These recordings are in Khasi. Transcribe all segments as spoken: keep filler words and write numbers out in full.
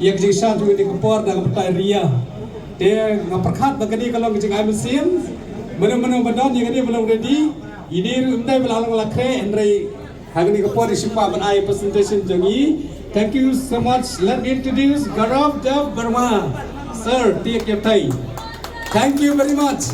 Ïa ka jingshisha jong kane ka por na ka bynta ria. Te nga pyrkhat ba kane ka long ka jingai mynsiem. Mano mano ba don ïa kane ba long ready. Ine ruh ym dei ba la long la khreh hynrei ha kane ka por i shu kwah ban ai presentation jong i. Thank you so much. Let me introduce Gaurav Dev Verma. Sir, tiak ïa tai. Thank you very much.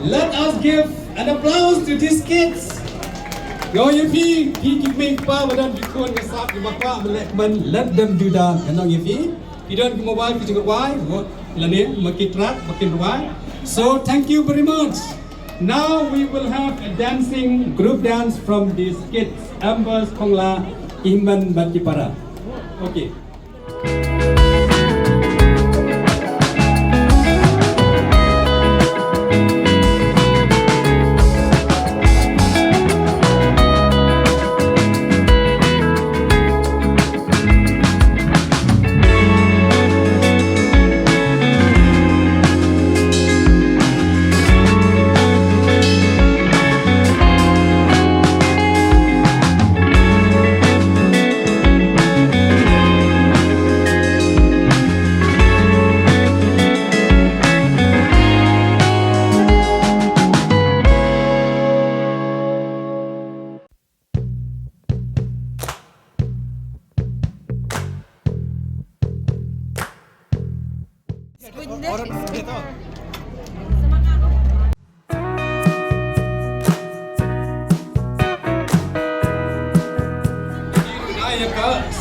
Let us give an applause to these kids. Nga ong ïa phi, phi ki kmie kpa ba don ki khun ki sap kiba kwah ban leh kmen, let them do that. Nga ong ïa phi, phi don ki mobile phi ju kwah, lane ma ki track ba kin rwai. So thank you very much. Now we will have a dancing group dance from these kids. Ambers Kongla, Ihman bad ki para. Okay.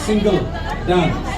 Single dance.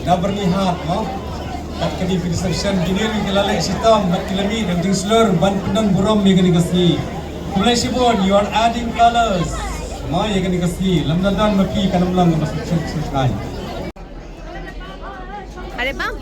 Da byrni hat mo. Kat kane ka reception kine ruh ki la leh shitom bad ki la mih da ka jingshlur ban pyndon burom ïa kane ka sngi. Khublei shibun, you are adding colors mo ïa kane ka sngi. Lymda don ma phi kan ym long kaba sngewsynei. Are bang.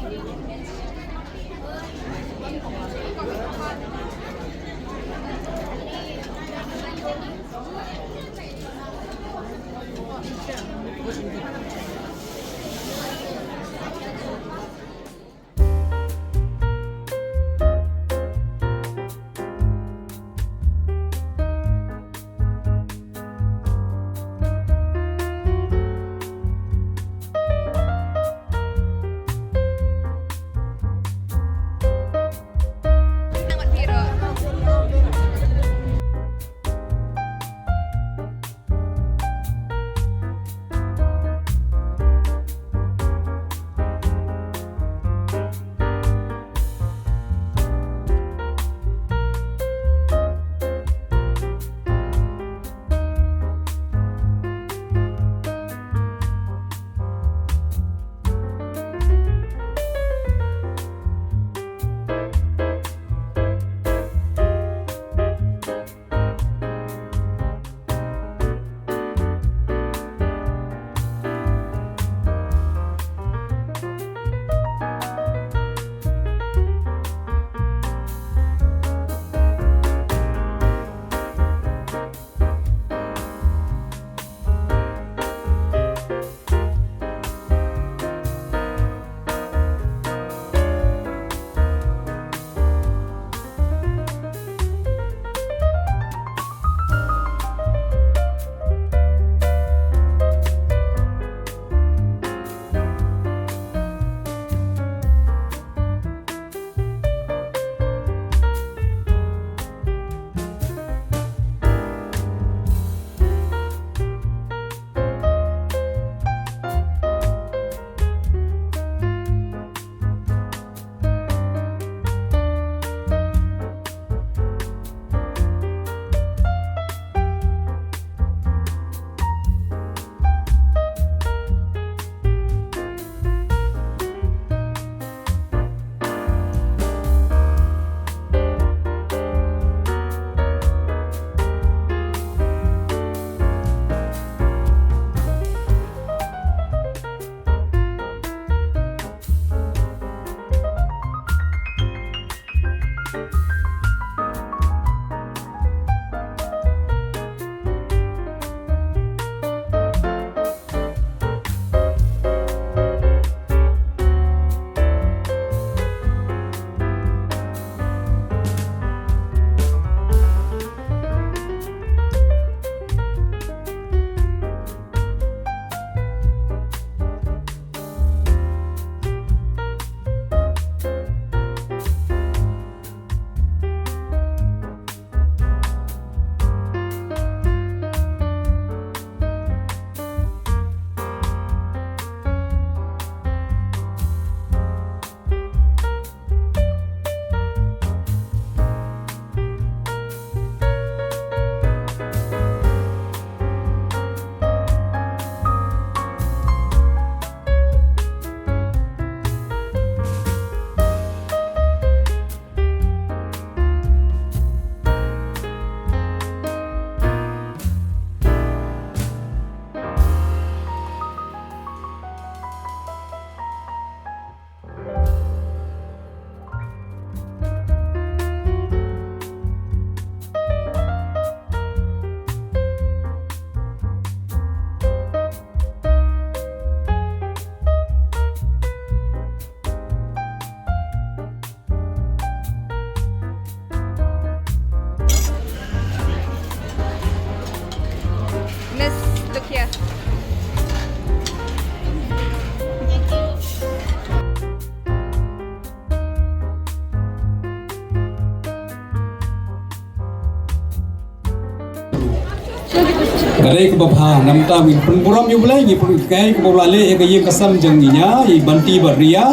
Ka dei kaba bha, namar ngi pynburom ïa U Blei, ngi pyn-, kaei kaba U la leh ïa ka ïing ka sem jong ngi, ïa i Banti bad Ria,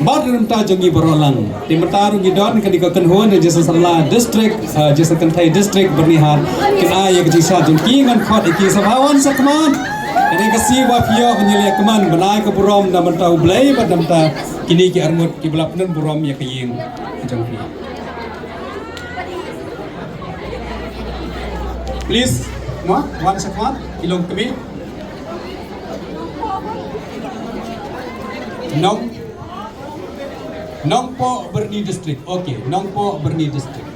bad namar jong ngi baroh lang. Te mynta ruh ngi don kane ka kynhun jong ka Jingïaseng Samla District, eh, Jingïaseng Kynthei District Byrnihat, kin ai ïa ka jingshad jong ki, ngan khot ïa ki sa bha wan sa khmat. Kane ka sngi ba phi ïoh ban ïaleh kmen ban ai ka burom namar U Blei bad namar kine ki arngut kiba la pynburom ïa ka ïing jong phi. Please, mo, wan sa khmat, ki longkmie. Nong, Nongpoh Byrni District. Okay, Nongpoh Byrni District.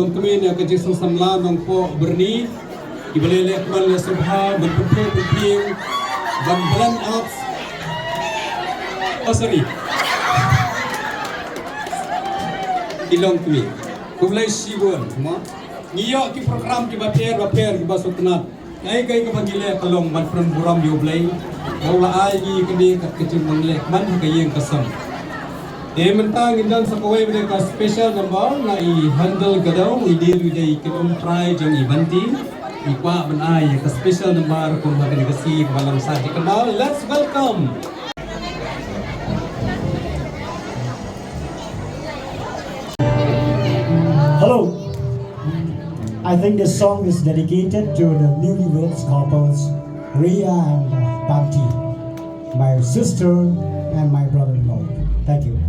Longkmie na ka Jingïaseng Samla Nongpoh Byrni. Kiba la ïaleh kmen ïa sngewbha ban pynpoi pynphieng ban blend up. Oh, sorry. Ki longkmie. Khublei shibun, mo. Ngi ïoh ki program kiba pher bapher kiba sngewtynnat. Kaei kaei kaba ngi leh ka long ban pynburom ïa U Blei. Ba u la ai ngi kane ka jingïaleh kmen ha ka ïing ka sem. Te mynta ngin don sa kawei bad ka special number na i Handel Gadaw, i dei ruh i dei i kynum trai jong i Banti. Ngi kwah ban ai ka special number kum ha kane ka sngi kaba long sa jingkynmaw. Let's welcome. Hello. I think this song is dedicated to the newlyweds couples, Ria and uh, Banti, my sister and my brother-in-law. Thank you.